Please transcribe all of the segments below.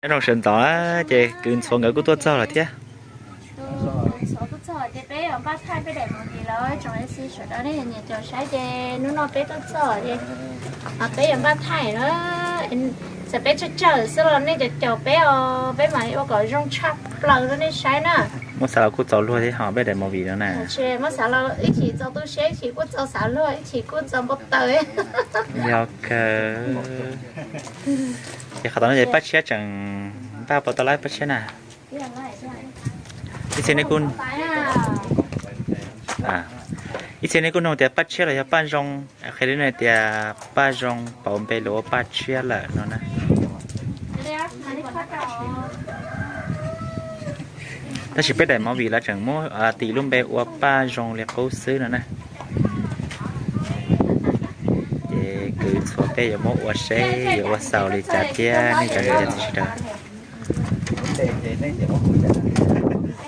Zoo sawv ntxov na, ces kwv ntxhuav nkawd kuj tuaj txog lawm thiab. Tus ntxhuav kuj txog ces peb yuav npaj thaij peb daim movie lawm, tsoom A C sawv daws nej nyiam caum saib ces hnub no peb tuaj txog ces peb yuav npaj thaij na. Txawm peb tsawg tsawg xwb los nej caum caum peb os, peb mam li ua kom zoo tshaj plaws rau nej saib na. Muab xav los kuj txaus luag thiab ho peb daim movie no na. Muab xav los ib chim txaus tu siab, ib chim kuj txaus xav luag, ib chim kuj txaus npau taws. Yog kawg. Ces qhov tod no ces Paj Tshiab tseem npaj puas tau laib Paj Tshiab na. Ib txhia nej kuj, ib txhia nej kuj nug tias Paj Tshiab los yog Paj Zoo, qhia li no tias Paj Zoo pauv npe los ua Paj Tshiab lawm no na. Tab sis peb daim movie lawv tseem muab tis lub npe ua Paj Zoo li qub xwb no na. Ces kwv ntxhuav peb yuav muab ua seb yuav ua xaus li cas thiab nej cov niam cov txiv sawv daws.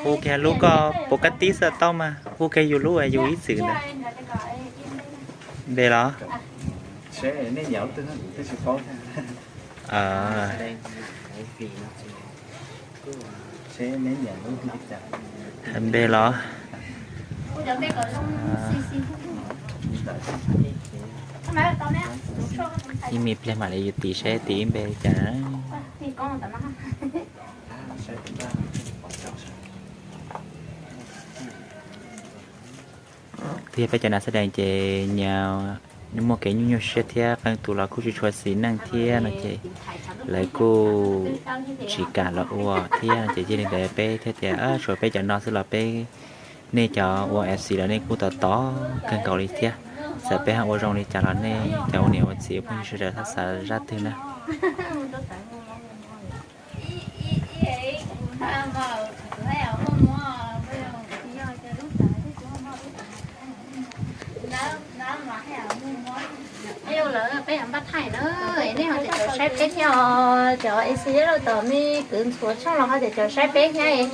Hu kiag lub koj puas kab tib xwb tau mas hu kiag yus lub yus ib txwm ntawd. Npe los? Npe los? Ib me pliag mam li yus tis seb tis ib npe li cas. Twb yog peb cov nas xab dees ces nyias muaj kev nyuaj nyuaj siab thiab qee tus los kuj tsis tshua xis neej thiab no ces lawv kuj tsis kam los ua thiab no ces yog li ntawd peb thiaj tias tshuav peb cov no xwb los peb nej cov ua A C los nej kuj tos tos kawg nkaus li thiab. Txawm peb ho ua zoo li cas los nej cov ua niam ua txiv phooj ywg sawv daws txhob xav zaj twg na. Peb yuav npaj thaij na, nej ho caum caum saib peb thiab os. Cov A C lawm tom nej kwv ntxhuav tshooj los ho caum caum saib peb thiab,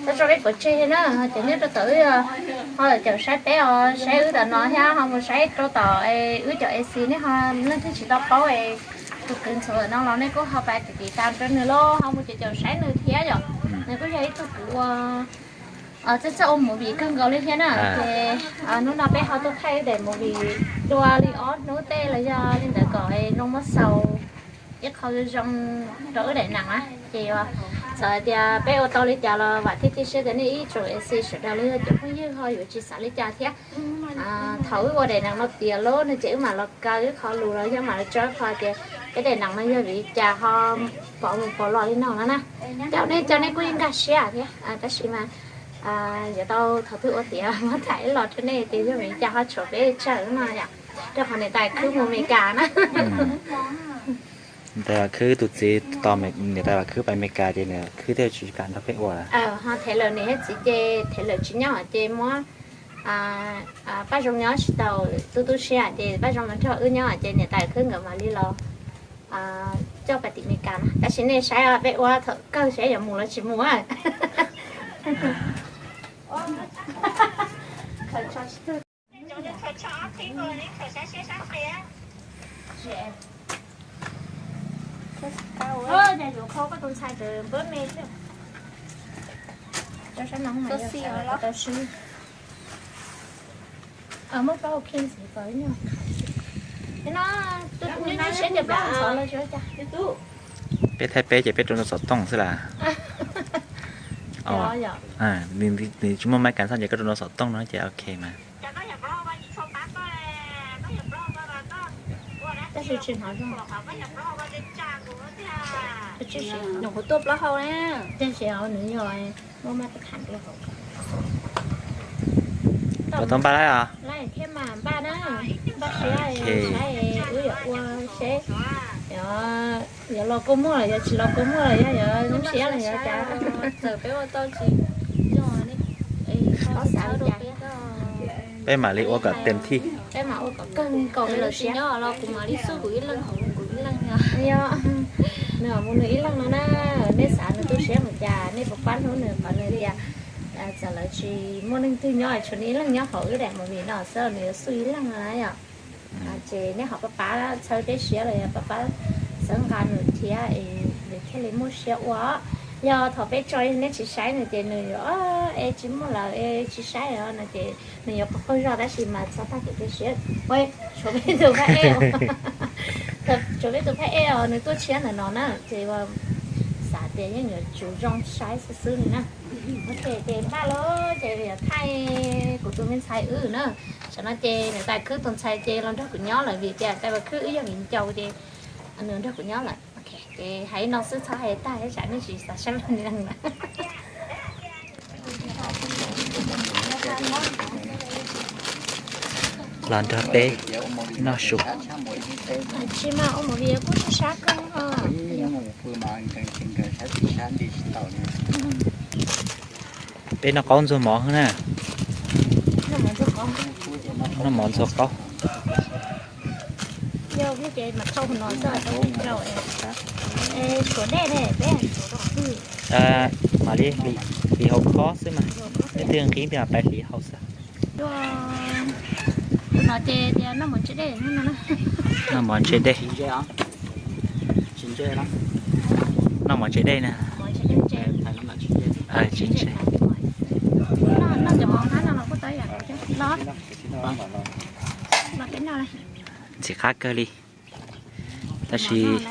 tab tso peb pov tseg na. Ces nyob rau tom wb ho caum saib peb os, saib wb tom no thiab ho mus saib rau tom wb cov A C nej ho leej twg tsis tau paub tus kwv ntxhuav no los nej kuj ho pab tiv tas rau nws los ho mus caum caum saib nws thiab yom. Nws kuj yog ib tug kwv ua txawj txawj ua movie kawg nkaus li thiab na. Ces hnub no peb ho tuaj thaij ib daim movie dua li ob hnub tej los yog li ntawd kom zoo muab xaus ib qho zoo rau wb daim neem na. Ces txawm hais tias peb ua tau li cas los vam thiab cia siab tias nej ib tsoom A C sawv daws los yog cov phooj ywg ho yuav tsis xav li cas thiab. Thaum wb ua daim neem no tiav lawm no ces wb mam los kaw ib qho lus los yog mam los tso qhov tias peb daim neem no yog vim li cas ho pov mus pov los li no no na. Cov nej cov nej kuj yeej nkag siab thiab tab sis mas yuav tau thaum twg ua tiav muab tham ib los rau nej tias yog vim li cas ho tshuav peb tsawg no yom. Rau qhov niam tais khwb mus Amelikas na. Niam tais khwb tus txiv tos niam tais khwb pais Amelikas ces niam khwb thiaj tsis kam nrog peb ua lawm. Ho them lawm niam thiab txiv ces them lawm tsis nyob ces muab Paj Zoo nyob tsis tau, tu tu siab ces Paj Zoo los nrog wb nyob ces niam tais khwb nkawd mam li los coj pais tim Amelikas na. Tab sis nej saib peb ua thaum kawg saib yuav mus los tsis mus. Peb thaij peb ces peb rau nraum xov tooj xwb las. Nws tsis muaj maiv kas xoj ces koj rau nraum xov tooj no ces ok mas. Tab sis tsis hnov zoo. Kuv tuaj plaub hau na. Tab sis nws yog muaj maiv kas tham dua hauv. Puas tau npaj laib os? Laib thiab mas npaj na. Npaj siab saib wb yuav ua seb yuav los kua muag los yog tsis los kua muag los yog yuav nyuaj siab los yog cas. Txawm peb ua tau tsis zoo, peb mam li ua kom tes thij. Peb mam ua kom kawg nkaus li lawm siab los kuv mam li xub kuv ib leeg, kuv ib leeg. Nws mus nws ib leeg no na, nej xav nws tu siab mus cas nej puas pab hlub nws qhov nws tias txawm lawv tsis muaj leej twg nyob tshuav nws ib leeg nyob hauv wb daim movie no xwb los nws yuav xub ib leeg no na yom. Ces nej ho pab pab txhawb peb siab los yog pab pab txhawb nqa nws thiab es nws Thiaj li muaj siab ua. Yog thaum peb tso nej tsis saib no ces nws yuav, es tsis muaj lawm es tsis saib no ces nws yuav qaug qaug zog tab sis mas txhob tag kev cia siab. Tshuav peb tus phab ej, tshuav peb tus phab ej os, nws tuaj tshiab ntawm no na ces xav tias yeej yuav tsum zoo saib xwb xwb li na. Ok, ces npaj lawm ces yuav thaij kuv tus me ntxhais wb na. Tam no ces niam tais khwb tus ntxhais ces los nrog kuv nyob lawm vim tias tais khwb wb yog viv ncaus ces nws nrog kuv nyob lawm. Ces hais no xwb txhob hais tag tsam nej tsis xav saib lawm. Los nrog peb noj su. Peb noj qaub ntxuag mov na. Noj mov ntxuag qaub. Mam li hliv hauv khob xwb mas, leej twg nqhis peb mam pais hliv hauv xwb. Noj mov ntse dej. Noj mov ntse dej na. Tsis ntse. Ntxim qab kawg li. Tab sis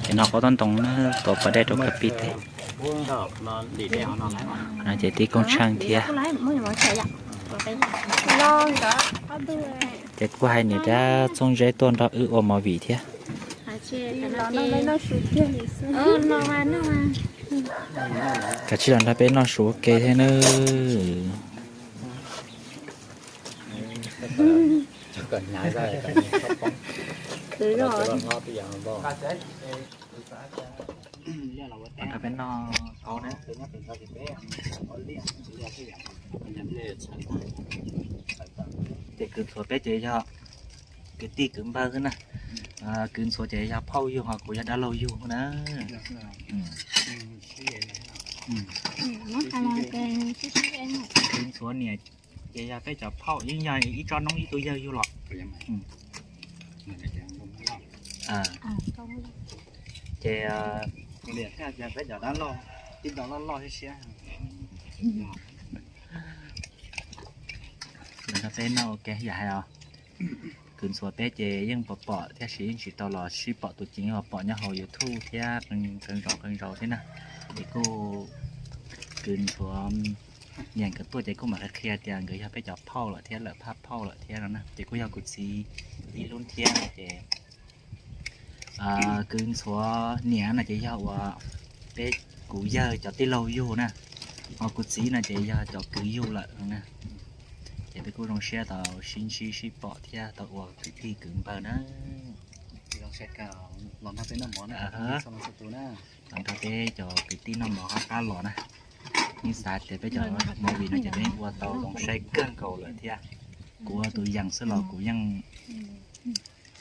ces noj qaub tob ntoo na, tuav pas dej rau kawg pib teg. No ces tib koob tsheej thiab. Ces kuj hais niam dab Txooj Zeb tuaj nrog wb ua movie thiab. Kav tsij los nrog peb noj su ua ke thiab nawb. Nrog peb noj qaub na. Ces kwv ntxhuav peb ces yog kwv tij kwv npawg xwb na. Kwv ntxhuav ces yog phauj yug ho kuv yog dab laug yug na. Kwv ntxhuav niam ces yog peb cov phauj, yeej yog ib tsob noob ib tug yawg yug los. Ces peb cov dab laug, tib tug loj loj siab siab. Nrog peb noj ua ke yam hais os. Kwv ntxhuav peb ces yeej pom pom thiab sis yeej tsis tau los sib pom tus ceev uas pom nyob hauv YouTube thiab qee zaus qee zaus thiab na. Ces kuj kwv ntxhuav niam nkawd tuaj ces kuj mam qhia qhia tias nkawd yog peb cov phauj lawm thiab lawm phaj phauj lawm thiab no na. Ces kuj yog kuv txiv ib hlub thiab no ces kwv ntxhuav niam no ces yog uas peb kuv yawg cov tij laug yug na, ho kuv txiv no ces yog cov kwv yug lawm na. Ces peb kuj zoo siab tau sib ntsib sib pom thiab tau ua kwv tij kwv npawg na. Los nrog peb cov kwv tij noj mov qab qab los na. Yeej xav tias peb cov movie no ces peb ua tau zoo saib kawg nkaus lawm thiab. Kuv ua tus yees xwb los kuv yeej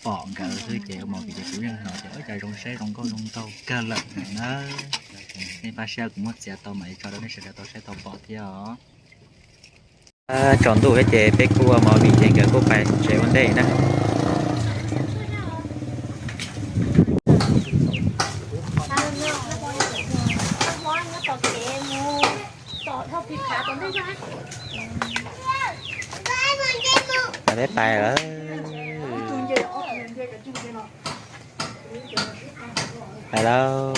pom nkawd xwb ces ua movie ces kuv yeej hnov tias ua cas zoo saib zoo nkauj zoo nraug kawg lawm na. Nej pab share kuv muab txiav tau mam li tso rau nej sawv daws tau saib tau pom thiab os. Tsaus ntuj thiab ces peb kuj ua movie ces nkawd kuj pais tsev ua ntej na. Peb pais lawm. Pais lawm.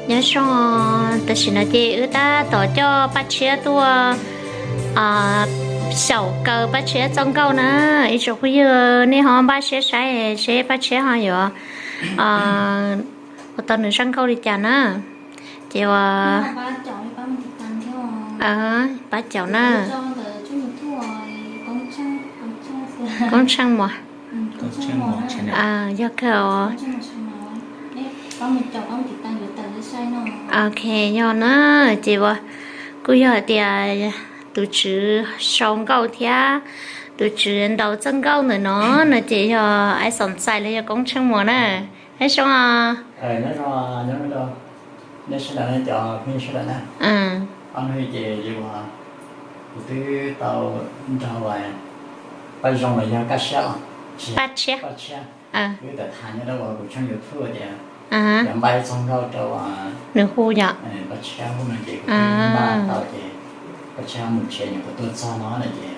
Nyob zoo, tam sim no ces wb tab tom coj Paj Tshiab tuaj xyaum kaw Paj Tshiab txoj nkauj na. Ib tsoom phooj ywg nej ho npaj siab saib seb Paj Tshiab ho yuav ua tau nws zaj nkauj li cas na. Ces ua pab caum na. Koob tsheej muas. Yog kawg os. Ok, yog na, ces ua kuj yog tias tus tswv sau nkauj thiab tus tswv ntaus txoj nkauj ntawm no no ces yog Ais Xom Txais los yog Koob Tsheej Muas na. Nyob zoo, nyob zoo nej sawv daws, cov phooj ywg sawv daws na. Ob hnub ces yus, kuv twb tau nrog Paj Zoo los yog Kaj Siab los, Paj Tshiab, Paj Tshiab, wb tawm tham nyob rau kuv tshooj YouTube tias yog npaj ib txoj nkauj rau nws hu yom, Paj Tshiab hu no ces kuv twb npaj tau ces Paj Tshiab mus tsev, nyuam qhuav tuaj txog no na ces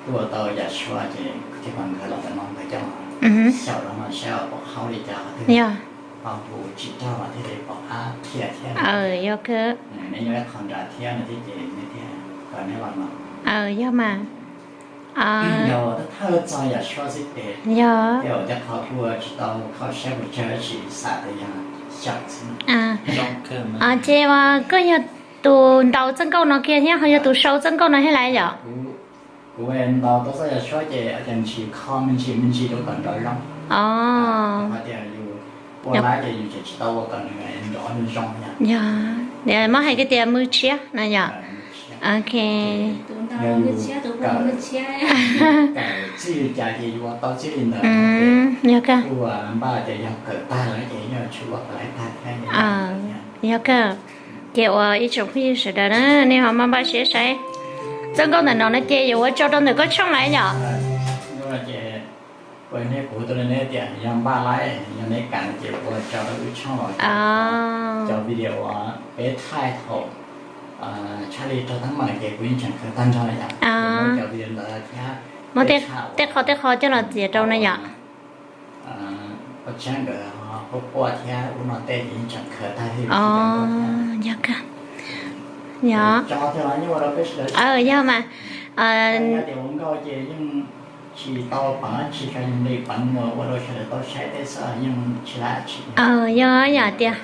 tuaj tau yam suav ces thiaj pom nkawd los ntawm no nkawd coj xyaum rau no saib pom qab li cas, qhov twg ho hu tsis raug thiaj li pom qab qhia thiab. Yog kawg. Neb nyob ib qho nram thiab no thiab ces neb thiaj kom neb los no. Yog mas. Yog thawj thawj txog yam suav xwb ces, yog, tej qhov kuj tsis tau kho siab pes tsawg, tsis xam tias yog xyaum xwb. Ces uas koj yog tus ntaus txoj nkauj no kiag thiab ho yog tus sau txoj nkauj no thiab lawm yom? Kuv ntaus tau txoj yam suav ces cia nws kho me ntsis me ntsis rau kom nrov zoo. Hais tias yus ua lawm ces yus tseem tsis tau ua kom nws nrov nws zoo. Yog, muab hais kiag tias mw tshiab no yom. Ok. Yog kawg. Yog kawg. Ces uas ib tsoom phooj ywg sawv daws na, nej ho maj npaj siab saib txoj nkauj ntawm no no ces yuav ua tso rau ntawm koj tshooj lawm yom? Ces kuv hu tuaj rau neb tias yog npaj laib, yog neb kam no ces ua tso rau wb tshooj los, cov video uas peb thaij thaum tshaj li raug teeb meem ces kuv yeej tseem khaws tag nrho yom. Muab cov video ntawd thiab, muab tej qho tej qho coj los txiav rau na yom. Paj Tshiab nkawd quaj quaj thiab ub no tej ces yeej tseem khaws tag li. Yog kawg. Yog. Yog mas. Tias ua nkauj ces yeej tsis tau peev dab tsi, tsuas yog li peev mus ua rau sawv daws tau saib tej xwb, yeej tsis tau dab tsi. Yog yam tias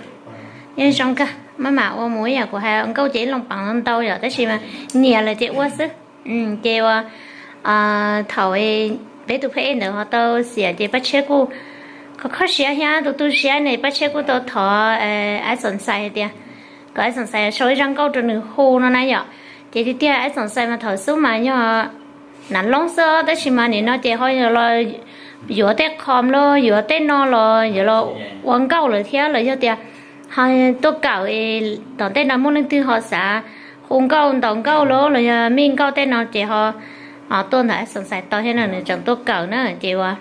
yeej zoo kawg, maj mam ua mus ib yam kuv hais, nkauj ces ib leeg peev ntau yom, tab sis mas nyiam lawm ces ua xwb. Ces uas thaum peb tus phab ej ntawd ho tau xiam ces Paj Tshiab kuj kho kho siab thiab tu tu siab ne, Paj Tshiab kuj tau thov Aib Xom Xais hais tias kom Aib Xom Xais sau ib zaj nkauj rau nws hu no na yom. Ces tiag tiag Aib Xom Xais mas thaum xub mas yog nav loob xwb, tab sis mas nim no ces ho los yuav tej qhom los yuav tej no los yuav los ua nkauj lawm thiab los yog tias ho tuaj kawm, tom ntej no muaj leej twg ho xav hu nkauj ntaus nkauj los los yog mij nkauj tej no ces ho tuaj ntawm Aib Xom Xais tau thiab no, nws tseem tuaj kawm na. Ces uas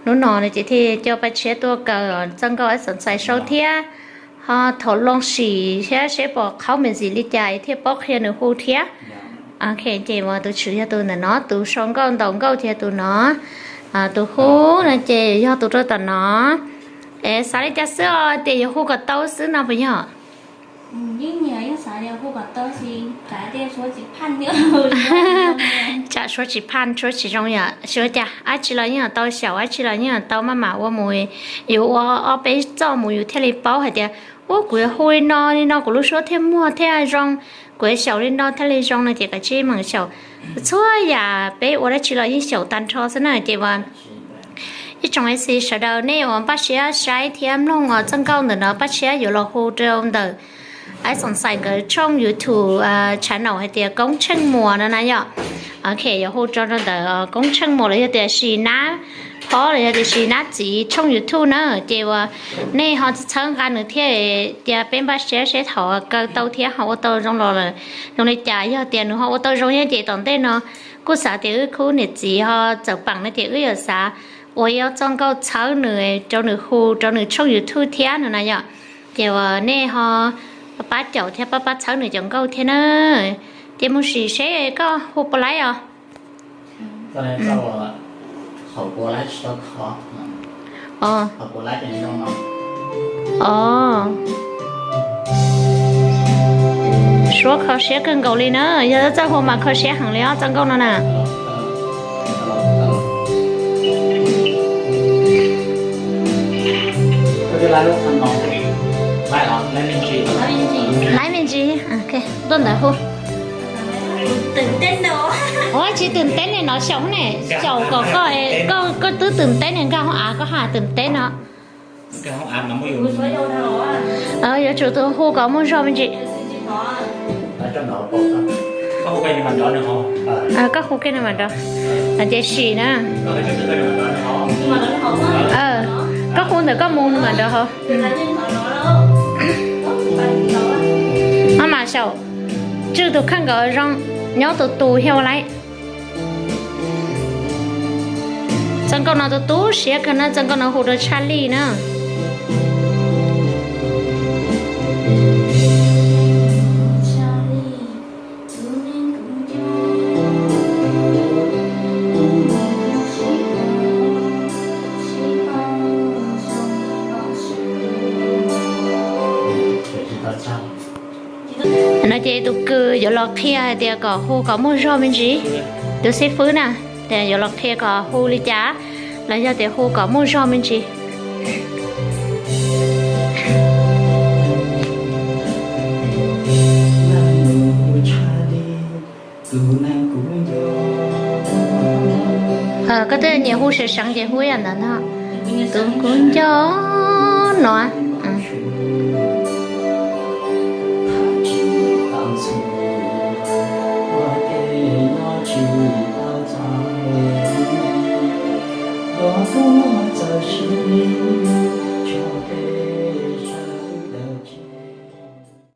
hnub no no ces thiaj coj Paj Tshiab tuaj kawm txoj nkauj Aib Xom Xais sau thiab ho thaum loo sim thiab seb pom qhaub me ntsis li cas thiaj paub qhia nws hu thiab. Ok, ces uas tus tswv yog tus ntawm no, tus sau nkauj ntaus nkauj ces yog tus no, tus hu no ces yog tus rau tom no. Es xav li cas xwb os, tias yuav hu kom tau xwb no puas yog? Tsam suav tsis phaj, suav tsis zoo yom, suav cas dab tsi los yeej tau xyaum, dab tsi los yeej tau maj mam ua mus, yus ua ob peb txoj mus yus thiaj li paub hais tias, ub, kuv yuav hu li no li no kuv lub suab thiaj muag thiaj zoo, kuv yuav xyaum li no thiaj li zoo no ces kav tsij meem xyaum. Txhua yam peb ua dab tsi los yeej xyaum tag nrho xwb na ces uas ib tsoom esi sawv daws nej uas npaj siab saib thiab mloog txoj nkauj ntawm no Paj Tshiab yuav los hu rau ntawm Aib Xom Xais nkawd tshooj YouTube channel hais tias Koob Tsheej Muas no na yom. Ok, yuav hu rau rau ntawm Koob Tsheej Muas los yog tias Sis Nab Phob los yog tias Sis Nab Txiv tshooj YouTube na ces uas nej ho txhawb nqa nws thiab cia peb npaj siab seb thaum kaw tau thiab ho ua tau zoo los lawm zoo li cas. Yog tias nws ho ua tau zoo thiab ces tom ntej no kuj xav tias wb khub niam txiv ho txawm peem no ces wb yuav xav ua ib ob txoj nkauj txhawb nws rau nws hu rau nws tshooj YouTube thiab no na yom. Ces uas nej ho pab caum thiab pab pab txhawb nws cov nkauj thiab na. Ces mus sim seb koj hu puas laib os. Suab kho siab kawg nkaus li na, yog txawj hu mas kho siab heev li os txoj nkauj no na. Laib me ntsis, tuaj ntawd hu. Ua tsis twm teb ne no xyaum ne, xyaum kom koj, koj twb twm teb ne nkag hauv av koj ha twm teb no. Yuav tsum tus hu kom muaj zog me ntsis. Koj hu kiag nws mam nrov. Ces sim na. Koj hu ntawm koj mus nws mam nrov hauv. Maj mam xyaum tswj tus kheej nkawd zoo, nyob tus tus thiaj ua laib. Txoj nkauj no tu tu siab kawg na, txoj nkauj no hu rau Tshaj Lij na. No ces tus kws yuav los qhia hais tias kom hu kom muaj zog me ntsis, tus xib fwb na, yuav los qhia kom hu li cas, los yog tias hu kom muaj zog me ntsis. Koj twb nyiam hu seev seev ces hu ib yam ntawd ntag. Tus kuv nco no.